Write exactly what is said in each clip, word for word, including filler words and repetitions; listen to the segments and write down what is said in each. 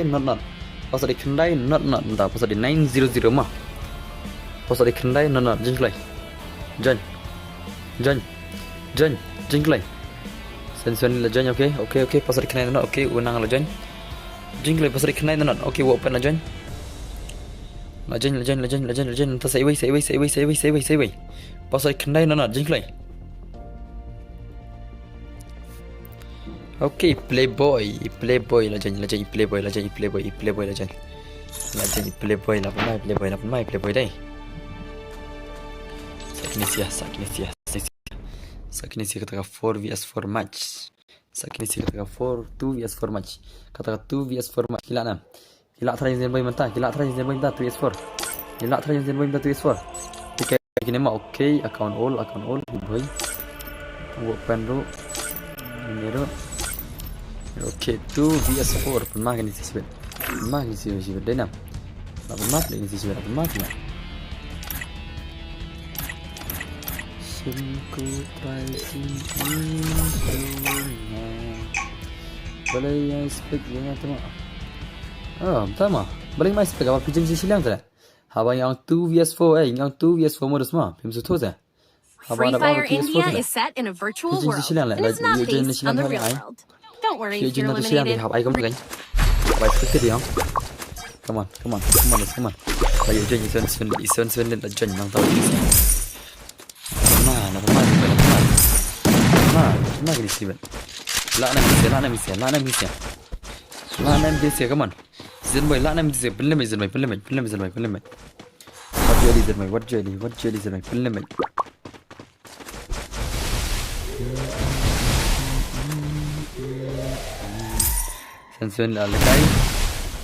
Not, not. Password dei khyndai, not, not. Nda password dei nine zero zero ma. Password dei khyndai, not, not. Join kloi. Join. Join. Join. Join kloi. Sen, sen la join, okay, okay, okay. Password dei khyndai, not, not. Okay, u nang la join. Join kloi, password dei khyndai, not, not. Okay, u open la join. La join, la join, la join, la join, la join. Nda sa iwei, sa iwei, sa iwei, sa iwei, sa iwei, sa iwei. Password dei khyndai, not, not. Join kloi. Okay, Playboy, Playboy la join, la join, Playboy la join, Playboy, Playboy la join. La join, Playboy la pynmai, Playboy la pynmai, Playboy dei. Sa kine sia, sa kine sia, sa kine sia. Sa kine sia kata ka four V S four match. Sa kine sia kata ka four, two V S four match. Kata ka two V S four match ki lah na. Ki lah try Zenboy mynta, ki lah try Zenboy mynta two S four. Ki lah try Zenboy mynta two S four. Okay, kine ma, okay, account all, account all, good boy. Open ruh. Ini ruh. Okay, two V S four. Pynmai kine sia shibit. Pynmai kine sia shibit. Dei nam. Lah pynmai kine sia shibit. Lah pynmai kine. Sum ku try sum ku. Balei ïa spek ïa nga tama. Oh, tama. Balei mai spek, haba phi jin shi shiliang tara. Haba ngi ong two V S four, eh, ngi ong two V S four modus ma. Phim sngewthuh sa. Haba Free da ba Fire two V S four India tara. Is set in a virtual Phi jin shi world. Shiliang le, And la, it's not ïa jin based shi on the shiliang real ai. World. Don't worry Ïa if jin you're na tu shiliang eliminated. Haba ai kam kan. Haba ai spek ïa. Come on, come on, come on, come on. Ba ïa jin ïa seven seven, ïa seven seven la jin nang tahu ïa. Na, na pynmai, na pynmai. Na, na pynmai kine sia. Lah na misia, lah na misia, lah na misia. Lah na misia, come on. Zenboy, lah na misia, pynlem Zenboy, pynlem, pynlem Zenboy, pynlem. Wat jeli Zenboy, wat jeli, wat jeli Zenboy, pynlem. Sen sen la lekai.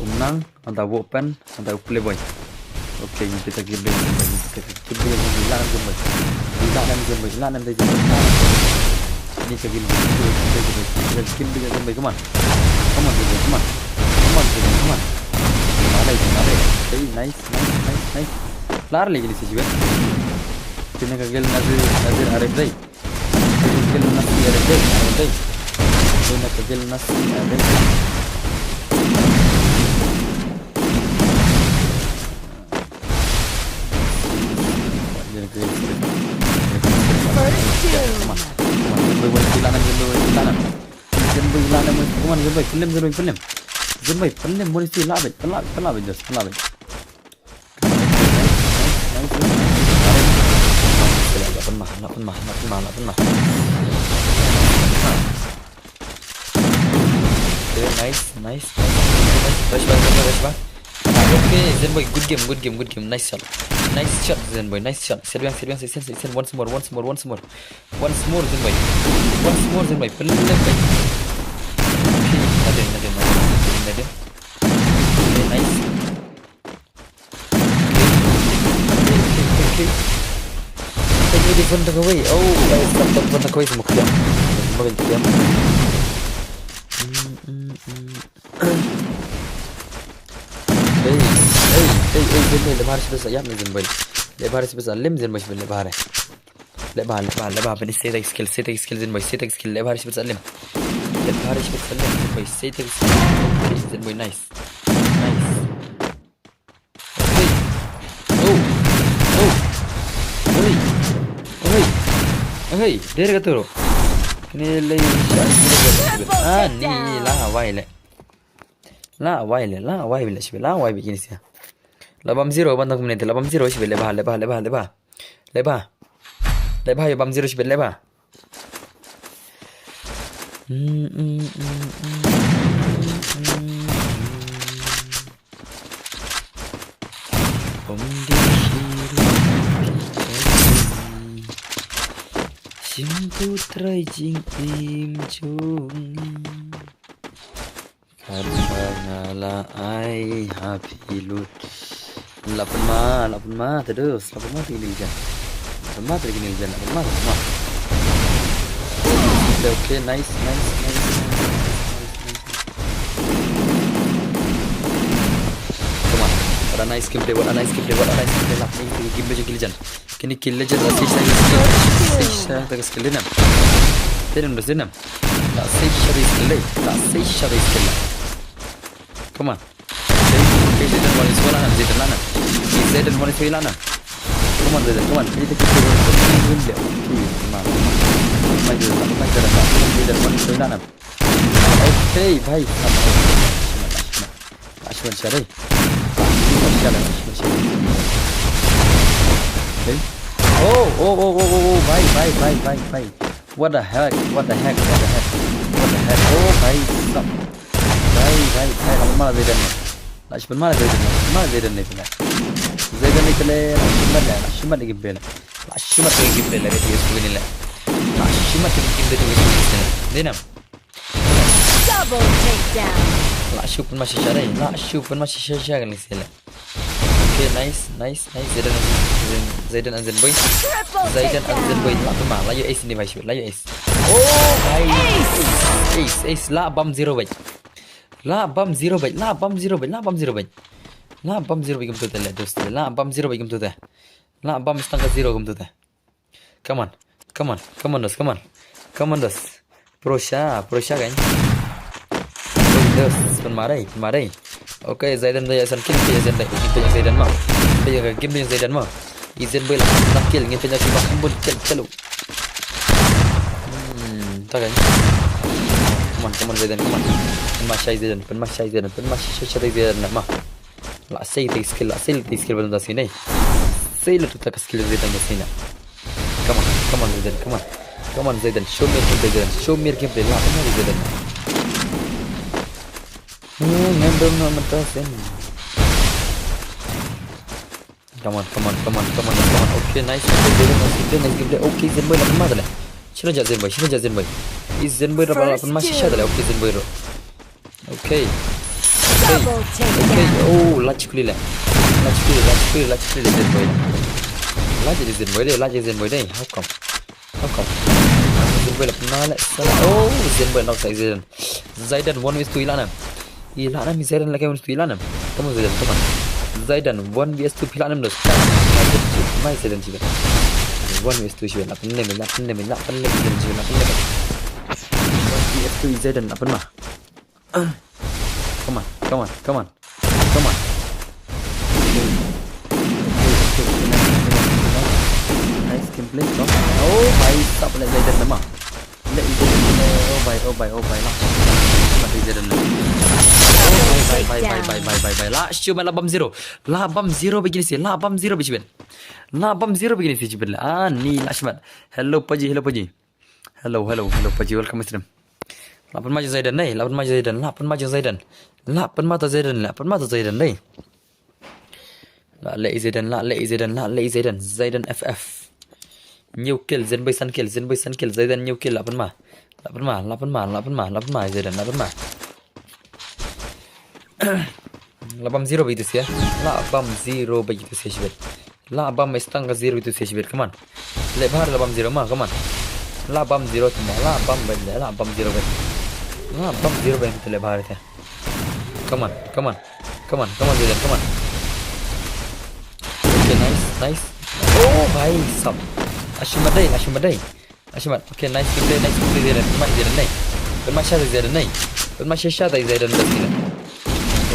Um nang. Anta wo pen, anta u Playboy. Okay, ngi pita kill dei Zenboy, ngi pita kill dei Zenboy, lah nem Zenboy. Lah nem Zenboy, lah nem dei Zenboy. Ini ka kill dei Zenboy, kill dei Zenboy, kill dei Zenboy, come on. Come on, Zenboy, come on. Come on, Zenboy, come on. Mare, mare. Hey, nice, nice, nice, nice. Lar lagi ni si Jiwen. Kena ka kill Nazir, Nazir Arif dei. Kena ka kill Nazir Arif dei, Arif dei. Kena ka kill Nazir Arif dei. First doom. Come on, come on, Zenboy, Zenboy, Zenboy, Zenboy, Zenboy, Zenboy, Zenboy, pynlem, Zenboy, pynlem. Zenboy, pynlem, Zenboy, pynlem, Zenboy, pynlem, pynlem, pynlem, just pynlem. Okay, nice, nice, nice, nice. Rush back, rush back, rush back. Okay, Zenboy, good game, good game, good game. Nice shot. Nice shot, Zenboy, nice shot. Set bang, set bang, set, set, set, set. Once more, once more, once more. Once more, Zenboy. Once more, Zenboy. Pynlem, Zenboy. Okay, nadin, nadin, nadin, nadin, nadin. Okay, nice. Okay, okay, okay, okay. Can you defend the way? Oh, nice. Stop, stop, defend the way. Semua kejam. Semua kejam. Hmm, hmm, hmm. Hey, hey, hey, hey, Zenboy, leh bha re shibit sa ïap ne Zenboy. Leh bha re shibit sa lem Zenboy shibit leh bha re. Leh bha, leh bha, leh bha, ban save tag skill, save tag skill Zenboy, save tag skill, leh bha re shibit sa lem. Leh bha re shibit sa lem Zenboy, save tag skill. Zenboy, nice. Nice. Hey. Oh. Oh. Hey. Hey. Hey, der ka turo. Kine lei sha. Ah, ni la wai le. La wai le, la wai le, shibit, la wai bit kine sia. La bam zero, ban tang kumne, la bam zero, shibit, leh bha, leh bha, leh bha, leh bha. Leh bha. Leh bha, ïa bam zero, shibit, leh bha. Om di shiri. Sing ku trai jingim jong. Kata nga la ai ha phi lut. La pynma, la pynma, tadus, la pynma, tadus, la pynma, tadus, la pynma, la pynma. Okay, okay, nice, nice, nice, nice, nice, nice, nice. Come on. What a nice gameplay, what a nice gameplay, what a nice gameplay. La pynma, gameplay jong ki legend. Kine ki legend la save sha ka skill. Save sha ka skill, dei nam. Dei nam, dei nam. La save sha ka skill, dei. La save sha ka skill. Come on. Okay, okay, Zayden wan is wala na, Zayden lana. Zayden wan is wala na. Come on, Zayden, come on. Kita kita wan is wala na. Come on. Come on, Zayden, come on, Zayden, come on, Zayden wan is wala na. Okay, bhai. Lashman share. Lashman share, lashman share. Okay. Oh, oh, oh, oh, oh, oh, bhai, bhai, bhai, bhai, bhai. What the heck? What the heck? What the heck? What the heck? Oh, bhai, stop. Bhai, bhai, bhai, la pynmar Zayden ne. La shu pynmar Zayden ne. Pynmar Zayden ne pynmar. Zayden ne pynmar. La shu mat ne, la shu mat ne game play ne. La shu mat ne game play ne, game play ne. La shu mat ne game play ne. Dei nam. Double takedown. La shu pynmar shisha dei. La shu pynmar shisha shisha kan isi le. Okay, nice, nice, nice. Zayden, Zayden, Zayden and Zenboy. Triple Zayden and takedown. Zenboy. La pynmar, la ïoh ace ni bhai shu, la ïoh ace. Oh, bhai. Ace. Ace, ace, la bam zero bhai. La bam zero bhai, la bam zero bhai, la bam zero bhai. La bam zero bhai kumtu te le, dost, la bam zero bhai kumtu te. La bam setengah zero kumtu te. Come on, come on, come on, dos, come on. Come on, dos. Prussia, Prussia kan. Oi, dos, pynmar ei, pynmar ei. Okay, Zayden da ïa san kill, ïa Zayden da, ïa Zayden ma. Ïa game ïa Zayden ma. Ïa Zayden bhai la san kill, ngin pynjah ki ba kham bun kill, kill. Hmm, ta kan. Come on, come on, Zayden, come on. Pynmar shai Zayden, pynmar shai Zayden, pynmar shai, shai, shai Zayden ma. La sei te skill, la sei te skill ba dang da sini. Sei la tu ta ka skill Zayden da sini. Come on, come on, Zayden, come on. Come on, Zayden. Show me your gameplay, Zayden. Show me your gameplay. La, come on, Zayden. Hmm, ngan dong na mata sen. Come on, come on, come on, come on, come on. Okay, nice gameplay, Zayden. Nice gameplay, nice gameplay. Okay, Zenboy la pynmar tale. Shino ja Zenboy, shino ja Zenboy. Is Zenboy ra ba la pynmar shisha tale. Okay, Zenboy ra. Okay. Okay. Double takedown. Okay. Oh, la chukli le. La chukli, la chukli, la chukli le Zenboy. La jadi Zenboy dei, la jadi Zenboy dei. How come? How come? Zenboy la pynmar le. Oh, Zenboy knock sa Zayden. Zayden one vs two ila nam. Ila nam Zayden la one vs two ila nam. Come on Zayden, come on. Zayden one vs two phi ila nam dos. Mai Zayden chiba. One vs two chiba. La pynlem, la pynlem, la pynlem Zayden chiba, la pynlem. One vs two Zayden la pynmar. Come on, come on, come on, come on. Okay, okay, okay, nice, nice, nice, nice. Nice gameplay, come on. Oh, bhai, stop, le Zayden nama. Le Zayden, oh bhai, oh bhai, oh bhai, la. Le Zayden nama. Oh bhai, bhai, bhai, bhai, bhai, bhai, bhai. La, shu, la bam zero. La bam zero begini sih, la bam zero begini. La bam zero begini sih, jibin. Ah, ni la shmat. Hello, Paji, hello, Paji. Hello, hello, hello, Paji, welcome stream. La pynmar Zayden, eh, la pynmar Zayden, la pynmar Zayden. La pynmar ta Zayden, la pynmar ta Zayden, eh. La le Zayden, la le Zayden, la le Zayden, Zayden F F. New kill, Zenboy san kill, Zenboy san kill, Zayden new kill, la pynmar. La pynmar, la pynmar, la pynmar, la pynmar, Zayden, la pynmar. La bam zero bagi tu sia. La bam zero bagi tu sia shibet. La bam mai stang ka zero bagi tu sia shibet. Come on. Le bahar la bam zero ma, come on. La bam zero tu ma, la bam bagi, la bam zero bagi. La bam zero bagi tu le bahar tu. Come on, come on. Come on, come on, Zayden, come on. Okay, nice, nice. Oh, bhai, sab. Ashim badai, ashim badai. Ashim bad. Okay, nice gameplay, nice gameplay, Zayden. Pynmar Zayden, nai. Pynmar shisha Zayden, nai. Pynmar shisha Zayden, bas ni.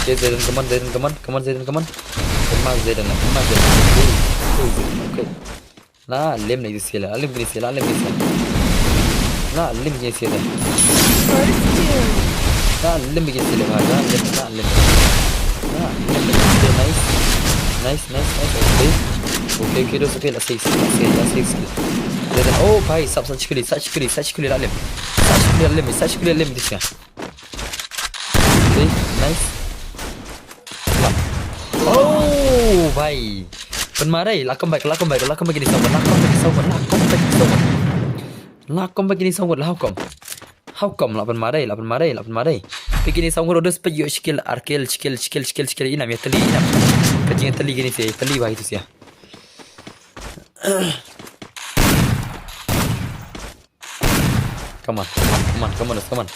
Okay, Zayden, come on, Zayden, come on. Come on, Zayden, come on. Pynmar Zayden, pynmar Zayden. Okay, okay, Zayden, okay. La lem ni sila, la lem ni sila, la lem ni sila. La lem ni sila. First kill. La lem ni sila, la lem, la lem. La lem ni sila, nice. Nice, nice, nice. Okay. Okay, okay, dos, okay, la six, la six, la six. Zayden, oh bhai, sab, sab chikli, sab chikli, sab chikli, la lem. Sab chikli, la lem, sab chikli, la lem, dis ka. Okay, nice. Oh, bhai. Pynmar ei, la come back, la come back, la come back ini sound, la come back ini sound, la come back ini sound. La come back ini sound, la how come? How come, la pynmar ei, la pynmar ei, la pynmar ei. Back ini sound, dos peit ïoh skill, ar kill, skill, skill, skill, skill, inam, ïa tali, inam. Ka jingtali kini sia, tali bhai tu sia. Come on, come on, come on, come on.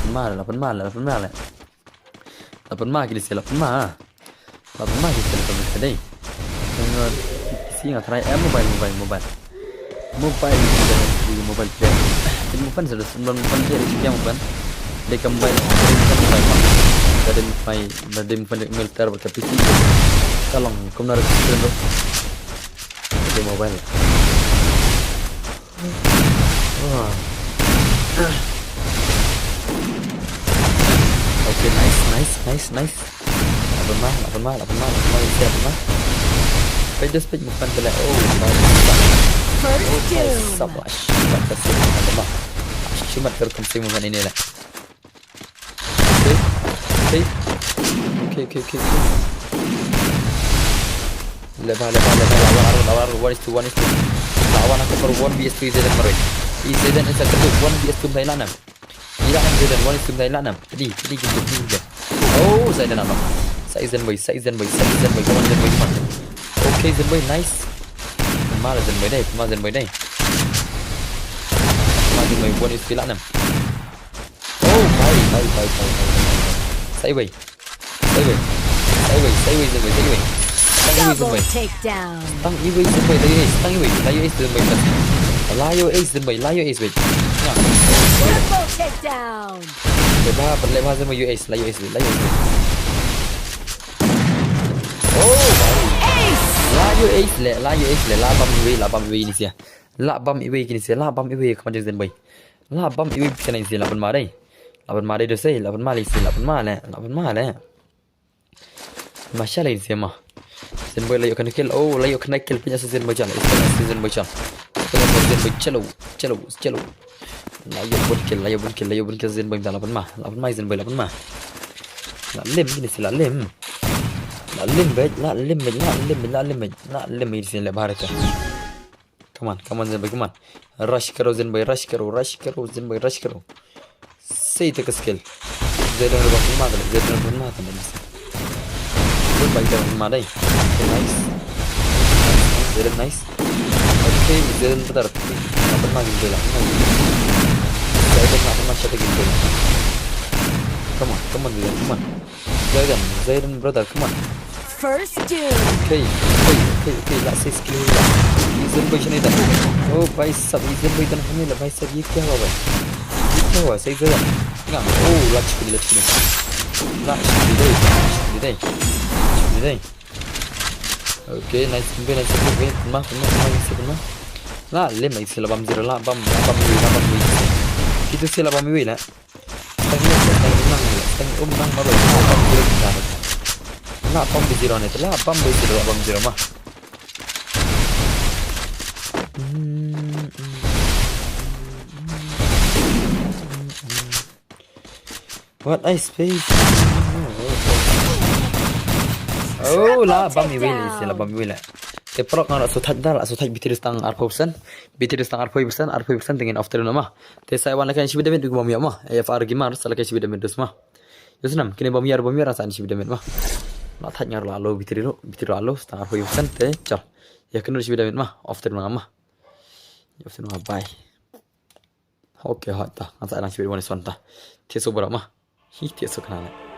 Pynmar, la pynmar, la pynmar, la pynmar. La pynmar kini sia, la pynmar. La pynmar kini sia, la pynmar kini. Nga P C nga try, eh, mobile, mobile, mobile. Mobile, mobile, mobile player. Peit mobile sa da, mobile, mobile player, peit mobile. Dei ka mobile, dei ka mobile. Da dei mobile, da dei mobile, mobile player bad ka P C. Ka long kumno da ka screen tu. Dei mobile. Wah. Okay, nice, nice, nice, nice. Lah pynmah, lah pynmah, lah pynmah, lah pynmah, lah pynmah. Peit, just peit movement tu lah. Oh, nice. First doom. Sabash. Shimat ka save movement tu. Shimat ka rukom save movement ini lah. Okay. Okay. Okay, okay, okay, okay. Leba, leba, leba, lawan, lawan, lawan, one is to one is to. Lawan aku per one V S two Zeden marwei. Zeden is a one V S two Thailand. Ila nam Zeden, one is to Thailand nam. Tadi, tadi kita, tadi kita. Oh, Zeden apa? Sa Zeden boy, sa Zeden boy, sa Zeden boy. Come on, Zeden boy, come on. Okay, Zeden boy, nice. Pynmah Zeden boy dei, pynmah Zeden boy dei. Pynmah Zeden boy, one is to Thailand nam. Oh, bhai, bhai, bhai, bhai, bhai, bhai. Sa iwei. Sa iwei. Sa iwei, sa iwei, Zeden boy, sa iwei. Tang iwei, Zeden boy. Double takedown. Tang iwei, Zeden boy, la ïoh ace, tang iwei. La ïoh ace, Zeden boy, first. La ïoh ace, Zeden boy, la ïoh ace, wei. Nga. Triple takedown. Leba, leba, Zeden boy, ïoh ace, la ïoh ace, la ïoh ace. Oh, bhai. Ace. La ïoh ace le, la ïoh ace le, la bam iwei, la bam iwei ni sia. La bam iwei kine sia, la bam iwei ka man jong Zeden boy. La bam iwei kine sia, la pynmah dei. La pynmah dei doh sei, la pynmah lei sia, la pynmah le, la pynmah le. Masha Allah, sia ma. Zeden boy la ïoh kane kill, oh, la ïoh kane kill, pynïaid sa Zeden boy jam, pynïaid sa Zeden boy jam. Pynïaid sa Zeden boy, chalo, chalo, chalo. La ïoh bun kill, la ïoh bun kill, la ïoh bun kill Zeden boy, la pynmah, la pynmah Zeden boy, la pynmah. La lem kine sia, la lem. La lem beit, la lem beit, la lem beit, la lem beit, la lem beit sia, la baraka. Come on, come on, Zeden boy, come on. Rush karo, Zeden boy, rush karo, rush karo, Zeden boy, rush karo. Sei te ka skill. Zeden ruh ba pynmah te, Zeden ruh pynmah te, nice. Good bhai, Zeden pynmah dei. Okay, nice. Zeden, nice. Okay, Zeden putar. Apa lagi bela? Zeden apa masih lagi bela? Come on, come on, Zeden, come on. Zeden, Zeden brother, come on. First doom. Okay, okay, okay, okay, la sei skill la. Zeden boy shane da. Oh, bhai sahab, Zeden boy dan kami la, bhai sahab, ye kya hua, bhai? Ye kya hua, sei Zeden. Nga, oh, la chukni, la chukni. La chukni dei, chukni dei. Chukni dei. Okay, nice, nice, nice. Pynmah, pynmah, pynmah, nice, pynmah. La lem, nice, la bam zero, la bam, la bam iwei, la bam iwei. Kito sia la bam iwei la. Tang iwei, tang iwei, tang iwei, tang iwei, um, nang marwei, la bam zero, la bam. La bam zero ne, la bam zero, la bam zero ma. Hmm, hmm, hmm, hmm, hmm, hmm. What a space. Oh, la bam iwei la, la bam iwei la. Te paralok nga la shu thait da, la shu thait battery tang arphew percent. Battery tang arphew percent, arphew percent te ngin off te ruh ma. Te sa wan la kan shibit da minit bam ïa ma. F R Gamer sa la kan shibit da minit dus ma. Ïohsnam, kine bam ïa, bam ïa sa shibit da minit ma. La thait nga la low battery ruh, battery la low tang arphew percent te chal. Ïa kane shibit da minit ma, off te ruh ma. Ïa off te ruh ma, bye. Okay, hot ta. Ngan sa nang shibit wan ison ta. Te so bra ma. Hi, te so kana.